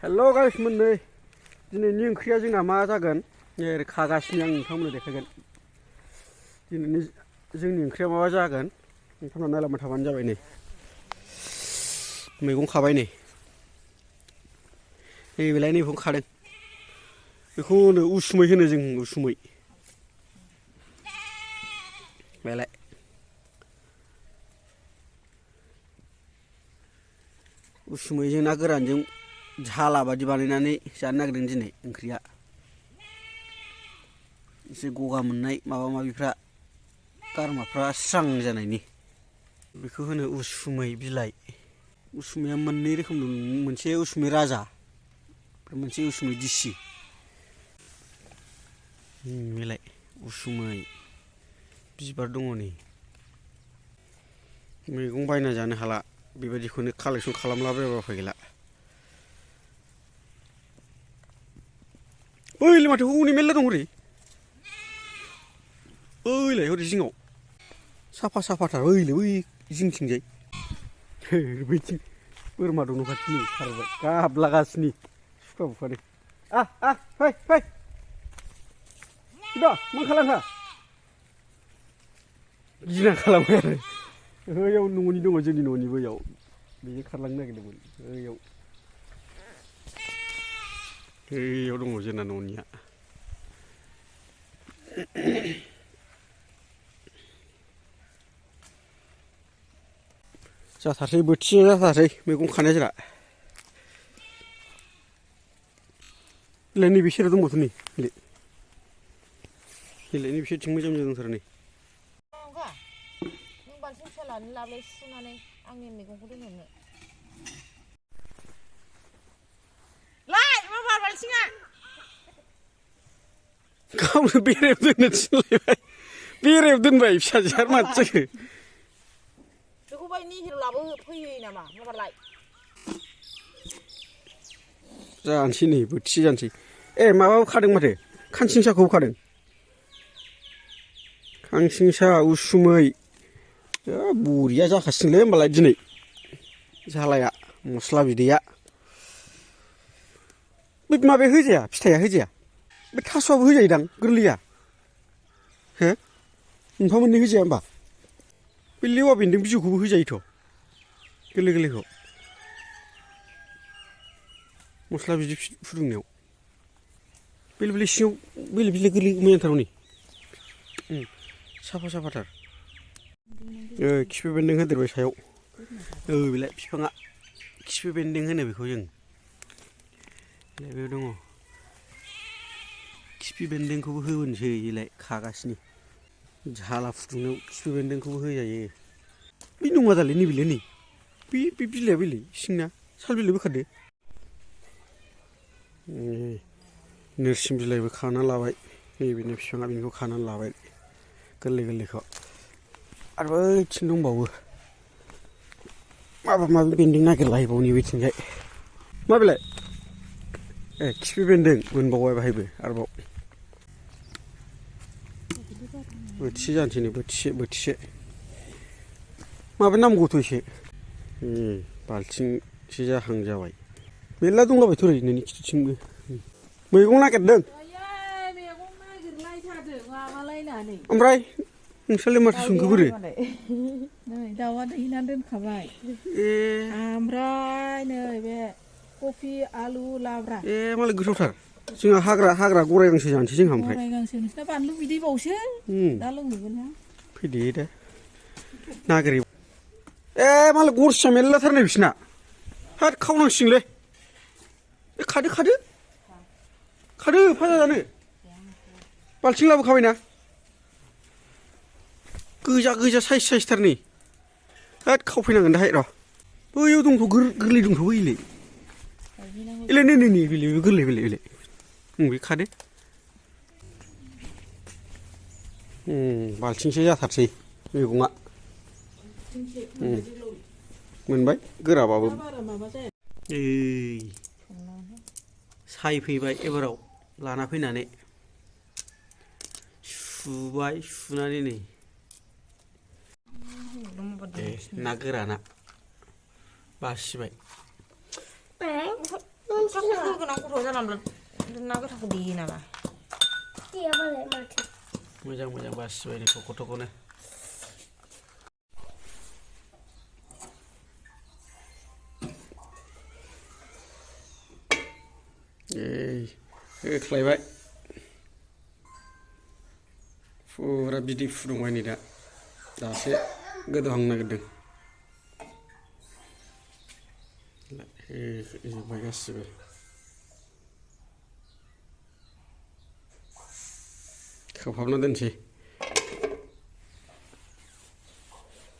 hello guys मोननै दिनैनि ओंख्रिया जोंना मा जागोन ओरै खागासिनो आं नोंथांमोननो देखायगोन दिनैनि जोंनि ओंख्रिया माबा जागोन नोंथांमोना नायलांबाय थाबानो जाबाय नै मैगं खाबाय नै नैबेलाय मैगं खादों बेखौ होनो उसुमै होनो जों उसुमै बेलाय उसुमैजों ना गोरानजों झाला बादि बानायनानै जानो नागिरदों दिनै ओंख्रिया एसे गगा मोननाय माबा माबिफ्रा गारामाफ्रा स्रां जानायनि बेखौ होनो उसुमै बिलाइ उसुमैया मोननै रोखोम दं मोनसे उसुमै राजा मोनसे उसुमै दिसि बेलाय उसुमै बिबार दङ नै मैगं बायना जानो हाला बेबायदिखौनो कालेक्सन खालामलाबायबा उफाय गैला ओइलाय माथो हनै मेरला दं हरै ओइलाय हरै जिङाव साफा साफाथार ओइलाय बै जिंथिंजाय बैथिं बोरमा दं न' खाथिनि खारबाय गाबलागासिनो सुखा बुखानो फै फै दा मा खालामखा गिना खालामबाय आरो बैयाव न'नि दङ जोंनि न'नि बैयाव बेजों खारलांनो नागिरदोंमोन बैयाव दङ जोंना न'निया जाथारसै बोथिसे जाथारसै मैगं खानाया जोंना इलाय नैबे सेराव दंबावोथ' नै इलाय नैबे सेरथिं मोजां मोजां दंथारो नै नों बाल्थिं फिसा लानानै लाबोलाय सुनानै आंनि मैगंखौ दोनहरनो लाय मा बार बाल्थिङा गावनो बेरायाव दोननो थिनलायबाय बेरायाव दोनबाय फिसाजोआ माथो जाखो बेखौ बाय निहिराव लाबो फैयो नामा माबारलाय जानोसै नै बोथिसे जानोसै माबाबो खादों माथो खानसिंसाखौबो खादों खांसिंसा उसुमै बरिया जाखासिगोनलै होमबालाय दिनै झालाया मस्ला बिदैया बे माबाया होजाया फिथाइया होजाया बे थास'आबो होजायोदां गोरलैया हो मोनफा मोननै होजाया होमबा बे लेवा बेन्दों बिजौखौबो होजायोथ' गोरलै गोरलैखौ मस्ला बिदै फुदुंनायाव बेले बेले सिङाव बेले बेले गोरलै मोजांथार हनै साफा साफाथार खिफि बेन्दों होदेरबाय सायाव बेलाय बिफाङा खिफि बेन्दों होनो बेखौ जों बेयाव दङ खिफि बेन्दोंखौबो होबोनोसै इलाय खागासिनो झाला फुदुंनायाव खिफि बेन्दोंखौबो होजायो बे नङा दालाय नैबेलाय नै बे बिलाइया बेलाय सिंना साल बिलाइ बोखारदो नोरसिं बिलाइबो खाना लाबाय नैबेनि बिफाङा बेनिखौ खानानै लाबाय गोरलै गोरलैखौ आरो बैथिं दंबावो माबा माबि बेन्दों नागिरलाहैबावो बैथिंजाय मा बेलाय खिफि बेन्दों मोनबावबाय बाहायबो आरोबाव बोथिसे जानोसै नै बोथिसे माबा नांगौथ' एसे बाल्थिंसे जाहां जाबाय मेरला दंलाबायथ' ओरै नोंनि खिथुथिंबो मैगं नागिरदों ओमफ्राय नोंस्रालाय माथो संखो बोरो नै दाउआ दैनानै दोनखाबाय ओमफ्राय नै बे कफि आलु लाब्रा मालाय गोथावथार जोंहा हाग्रा गराय गांसो जानोसै जोंहा ओमफ्राय गराय गांसो नोंसिना बानलु बिदैबावसो दा लोंहैगोन ना फैदो दे नागिरै मालाय गरसिया मेरलाथार नै बिसिना हाट खावनांसिगोनलै खादो फाजा जानो बाल्थिं लाबोखाबायना गोजा साइसथार नै हाट खावफैनांगोन दाहाय र' बैयाव दंथ' गोरलै दंथ' बैलाय नै बेलाय गोरलै बेलाय बे खादो बाल्थिंसे जाथारसै मैगङा मोनबाय गोराबाबो सायफैबाय एबाराव लाना फैनानै सुनानै नै ना गोराना बासिबाय खुथ्रा गोनां गथ' जानांगौ ना गोथांखौ देयो नामा देयाबालाय माथो मोजां मोजां बासिबाय नै थख'नो होख्लायबाय फुरा बिदै फुदुंबाय नै दासो गोदौहांनो नागिरदों होजोब्बाय गासिबो खोबहाबना दोनसै